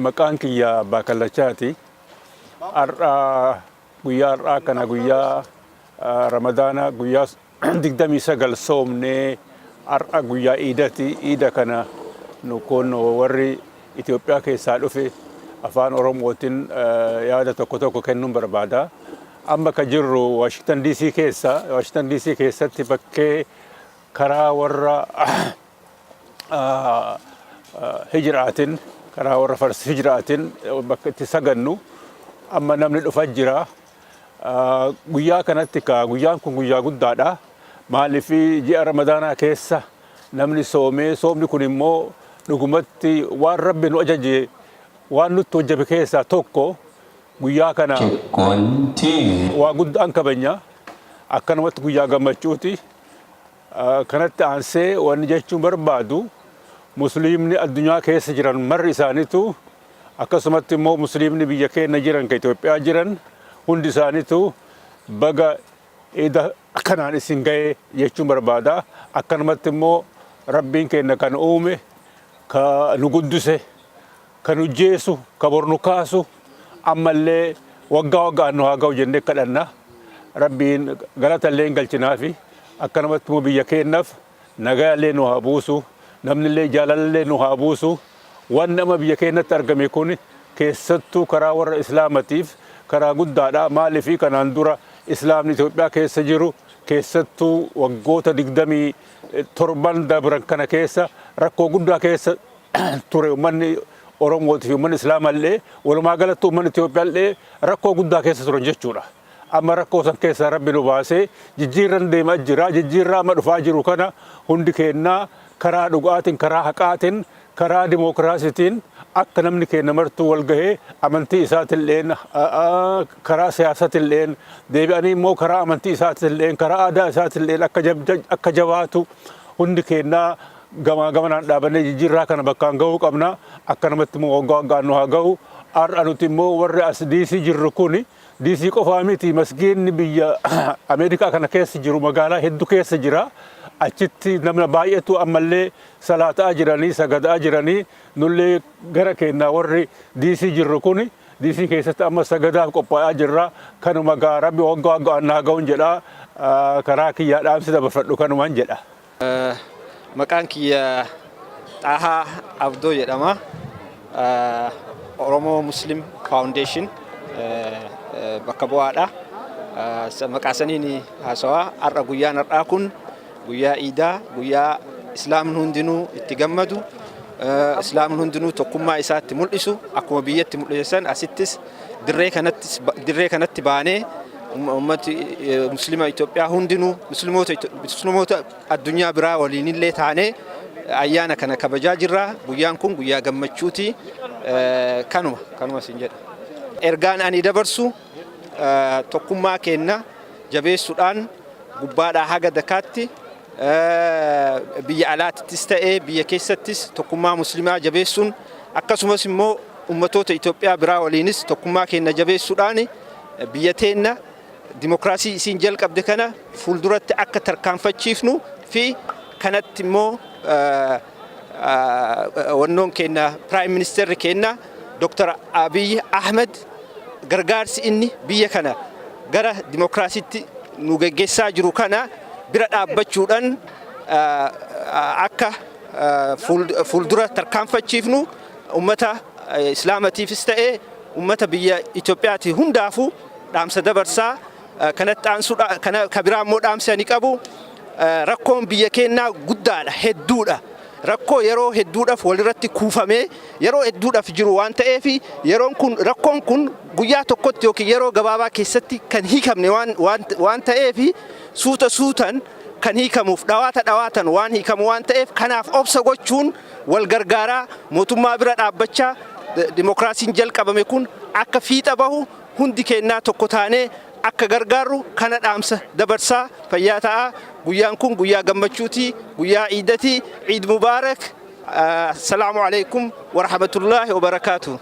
Maqaan kiyya Abbaa Kallachaati. Har'a guyyaa har'aa kana guyyaa Ramadaana guyyaa 29 soomnee har'a guyyaa iidati. Iida kana nu kun warri Itoophiyaa keessaa dhufe afaan Oromootiin yaada tokko tokko kennuun barbaada. Amma ka jirru Washington DC keessa, Washington DC keessatti bakkee karaa warra hijraatiin, karaa warra farsi hijraatiin bakka itti sagannu amma namni dhufa jira. Guyyaa kanatti ka guyyaan kun guyyaa guddaadha. Maaliif ji'a Ramadaanaa keessa namni soomee, soomni kun immoo dhugumatti waan Rabbi nu ajaje, waan nutti hojjame keessaa tokko. Guyyaa kana waa guddaan kabanya, akkanumatti guyyaa gammachuuti. Kanatti aansee wanni jechuun barbaadu, musliimni addunyaa keessa jiran marri isaaniitu, akkasumatti immoo musliimni biyya keenya jiran, ka Itoophiyaa jiran hundi isaaniitu, baga iida kanaan isin ga'e jechuun barbaada. Akkanumatti immoo Rabbiin keenya kan uume, ka nu guddise, ka nu jeesu, ka bor nu kaasu, ammallee waggaa waggaan nu haa ga'u jennee kadhanna. Rabbiin galata illee hin galchinaafi. Akkanumatti immoo biyya keenyaaf nagaa illee nu haa buusu, namni illee jaalala illee nu haa buusu. Wanni amma biyya keenyatti argame kun keessattuu karaa warra Islaamatiif karaa guddaadha. Maaliif kanaan dura Islaamni Itoophiyaa keessa jiru keessattuu waggoota 27n dabran kana keessa rakkoo guddaa keessa ture. Uummanni Oromootii fi uummanni Islaamallee, walumaa galatti uummanni Itoophiyaallee rakkoo guddaa keessa turan jechuudha. Amma rakkoo san keessaa Rabbi nu baasee jijjiirran deemaa jira. Jijjiirraa amma dhufaa jiru kana hundi keennaa karaa dhugaatiin, karaa haqaatiin, karaa dimookiraasiitiin akka namni keenya martuu wal gahee amantii isaatilleen, karaa siyaasatilleen, deebi'anii immoo karaa amantii isaatilleen, karaa aadaa isaatilleen akka jabaatu hundi keennaa gamaa gamanaan dhaabannee jijjiirraa kana bakkaan gahuu qabna. Akkanumatti immoo waggaa waggaan nu haa gahu. Har'a nuti immoo warri as DC jirru kuni, DC qofaa miti, masgiinni biyya Ameerikaa kana keessa jiru magaalaa hedduu keessa jira. Achitti namna baay'eetu ammallee salaataa jiranii, sagadaa jiranii. Nullee gara keenyaa warri DC jirru kuni DC keessatti amma sagadaaf qophaa'aa jirra. Kanuma gaa Rabbi waggaa waggaan naa ga'uun jedha. Karaa kiyyaa dhaamsi dabarfadhu kanumaan jedha. Maqaan kiyya Xaahaa Abdoo jedhama. Oromoo Muslim Foundation bakka bu'aadha. Maqaa saniin haasawaa. Har'a guyyaan har'aa kun guyyaa iidaa, guyyaa Islaamni hundinuu itti gammadu, Islaamni hundinuu tokkummaa isaatti mul'isu, akkuma biyyatti mul'isan asittis dirree kanatti baanee ummati Muslima Itoophiyaa hundinuu Musliimoota addunyaa biraa waliinillee taanee ayyaana kana kabajaa jirra. Guyyaan kun guyyaa gammachuuti. Kanuma sin jedha. Ergaan ani dabarsu, tokkummaa keenna jabeessuudhaan gubbaadhaa haga dakaatti, biyya alaattis ta'ee biyya keessattis tokkummaa Muslimaa jabeessuun, akkasumas immoo ummatoota Itoophiyaa biraa waliinis tokkummaa keenya jabeessuudhaan biyya teenna dimokiraasii isiin jalqabde kana fuulduratti akka tarkaanfachiifnu fi kanatti immoo wannoon keenya, Prime Ministerri keenya Dr. Abiy Ahmed, gargaarsi inni biyya kana gara dimokiraasiitti nu geggeessaa jiru kana bira dhaabbachuudhaan akka fuuldura tarkaanfachiifnu ummata Islaamatiifis ta'ee ummata biyya Itoophiyaati hundaafuu dhaamsa dabarsaa. Kanatti aansuudha kana kabiraa immoo dhaamsa ani qabu, rakkoon biyya keenyaa guddaadha, hedduudha. Rakkoo yeroo hedduudhaaf walirratti kuufamee yeroo hedduudhaaf jiru waan ta'eef, yeroon kun, rakkoon kun guyyaa tokkotti yookiin yeroo gabaabaa keessatti kan hiikamne waan ta'eef, suuta suutan kan hiikamuuf, dhawaata dhawaatan waan hiikamu waan ta'eef, kanaaf obsa gochuun wal gargaaraa mootummaa bira dhaabbachaa dimokiraasiin jalqabame kun akka fiixa bahu hundi keenyaa tokko taanee akka gargaarru kana dhaamsa dabarsaa. Fayyaa ta'aa. Guyyaan kun guyyaa gammachuuti, guyyaa iidati. Ciid mubaarak. Assalaamu alaikum warahmatullaahi wabarakaatu.